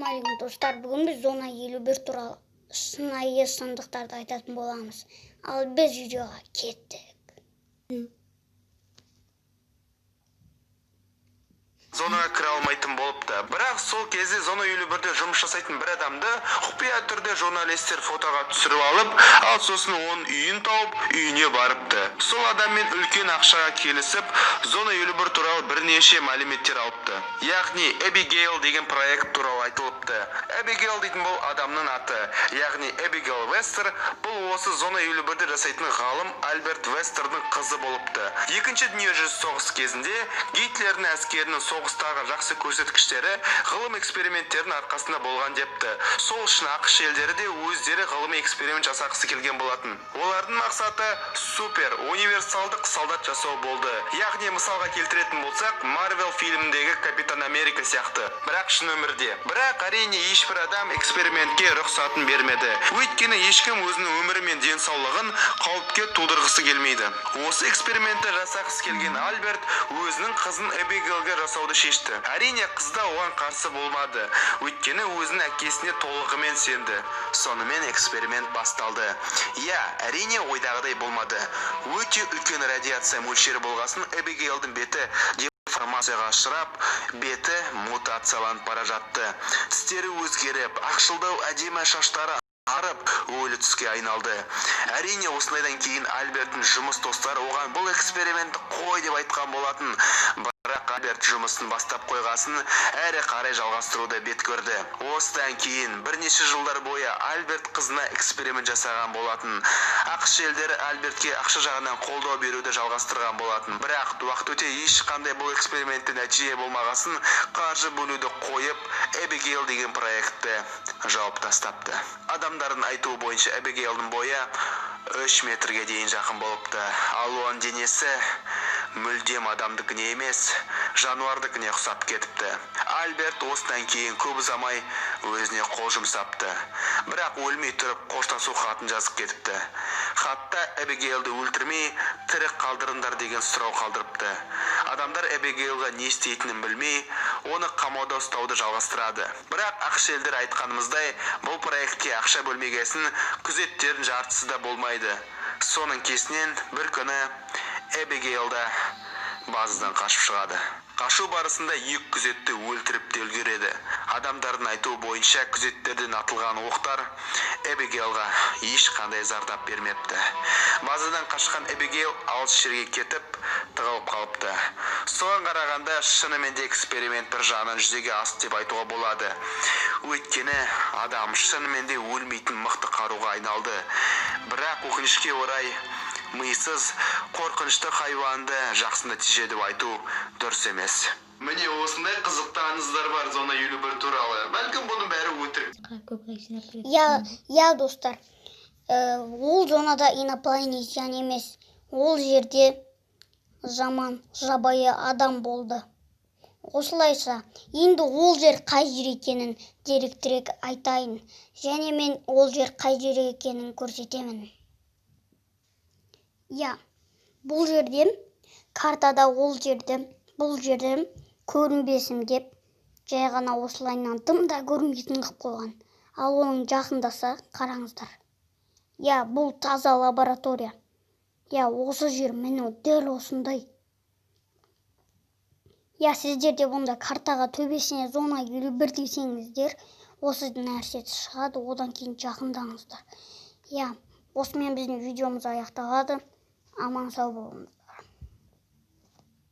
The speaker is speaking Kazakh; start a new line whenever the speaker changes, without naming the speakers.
Ассалаумағалейкум, достар! Бүгін біз зона 51 туралы шынайы шындықтарды айтатын боламыз. Ал біз видеоға кеттік.
Зонаға кіре алмайтын болыпты. Бірақ сол кезде зона 51-де жұмыс жасайтын бір адамды құпия түрде журналистер фотоға түсіріп алып, ал сосын оның үйін тауып, үйіне барыпты. Сол адаммен үлкен ақшаға келісіп, зона 51 туралы бірнеше мәліметтер алыпты. Яғни Эбигейл деген проект туралы айтылыпты. Эбигейл дейтін бұл адамның аты, яғни Эбигейл Вестер, бұл осы зона 51-де жасайтын ғалым Альберт Вестердің қызы болыпты. Екінші дүниежүзілік соғыс кезінде Гитлердің әскерінің соғыстағы жақсы көрсеткіштері ғылым эксперименттерінің арқасында болған депті. Сол үшін АҚШ елдері де өздері ғылыми эксперимент жасағысы келген болатын. Олардың мақсаты супер универсалдық солдат жасау болды. Яғни мысалға келтіретін болсақ, Марвел фильміндегі Капитан Америка сияқты, бірақ шын өмірде. Бірақ әрине ешбір адам экспериментке рұқсатын бермеді. Өйткені ешкім өзінің өмірі мен денсаулығын қауіпке тудырғысы келмейді. Осы экспериментті жасағысы келген Альберт өзінің қызын Эбигейлге жасауды шешті. Әрине қыз да оған қарсы болмады. Өйткені өзінің әкесіне толығымен сенді. Сонымен эксперимент басталды. Иә, әрине ойдағыдай болмады. Өте үлкен радиация мөлшері болғасын Эбигейлдің беті деформацияға ұшырап, беті мутацияланып бара жатты. Тістері өзгеріп, ақшылдау әдемі шаштары арып, өлі түске айналды. Әрине осындайдан кейін Альберттің жұмыс достары оған бұл экспериментті қой деп айтқан болатын. Бірақ Альберт жұмысын бастап қойғасын әрі қарай жалғастыруды бет көрді. Осыдан кейін бірнеше жылдар бойы Альберт қызына эксперимент жасаған болатын. АҚШ елдері Альбертке ақша жағынан қолдау беруді жалғастырған болатын. Бірақ уақыт өте ешқандай бұл экспериментте нәтиже болмағасын қаржы бөлуді қойып, Эбигейл деген проектті жауып тастапты. Адамдардың айтуы бойынша Эбигейлдің бойы 3 метрге дейін жақын болыпты. Ал оның денесі мүлдем адамдікіне емес, жануардікіне ұқсап кетіпті. Альберт осыдан кейін көп ұзамай өзіне қол жұмсапты. Бірақ өлмей тұрып қоштасу хатын жазып кетіпті. Хатта Эбигейлді өлтірмей тірі қалдырыңдар деген сұрау қалдырыпты. Адамдар Эбигейлға не істейтінін білмей, оны қамауда ұстауды жалғастырады. Бірақ АҚШ елдері айтқанымыздай, бұл проектке ақша бөлмегесін күзеттердің жартысы да болмайды. Соның кесінен бір күні Эбигейл да базадан қашып шығады. Қашу барысында екі күзетті өлтіріп те үлгереді. Адамдардың айтуы бойынша күзеттерден атылған оқтар Эбигейлға ешқандай зардап бермепті. Базадан қашқан Эбигейл алыс жерге кетіп, тығылып қалыпты. Соған қарағанда шынымен де эксперимент бір жағынан жүзеге асты деп айтуға болады. Өйткені адам шынымен де өлмейтін мықты қаруға айналды. Бірақ өкінішке орай мисыз қорқынышты хайуанды жақсы нәтиже деп айту дұрыс емес. Міне осындай қызықты аңыздар бар зона 51 туралы. Бәлкім бұның бәрі өтірік.
Көп лайк жинап керек.
Иә, достар. Ол зонада инопланетян емес. Ол жерде жаман жабайы адам болды. Осылайша, енді ол жер қай жер екенін деректірек айтайын. Және мен ол жер қай жер екенін көрсетемін. Иә, бұл жерде картада ол жерді, бұл жерде көрінбесін деп жай ғана осылайынан тым да көрінбейтін қылып қойған. Ал оның жақындаса, қараңыздар. Иә, бұл таза лаборатория. Иә, осы жер міне дәл осындай. Иә, сіздер де бұнда картаға төбесіне зона 51 десеңіздер, осы нәрсе шығады, одан кейін жақындаңыздар. Иә, осымен біздің видеомыз аяқталады. Аман сау болыңыздар.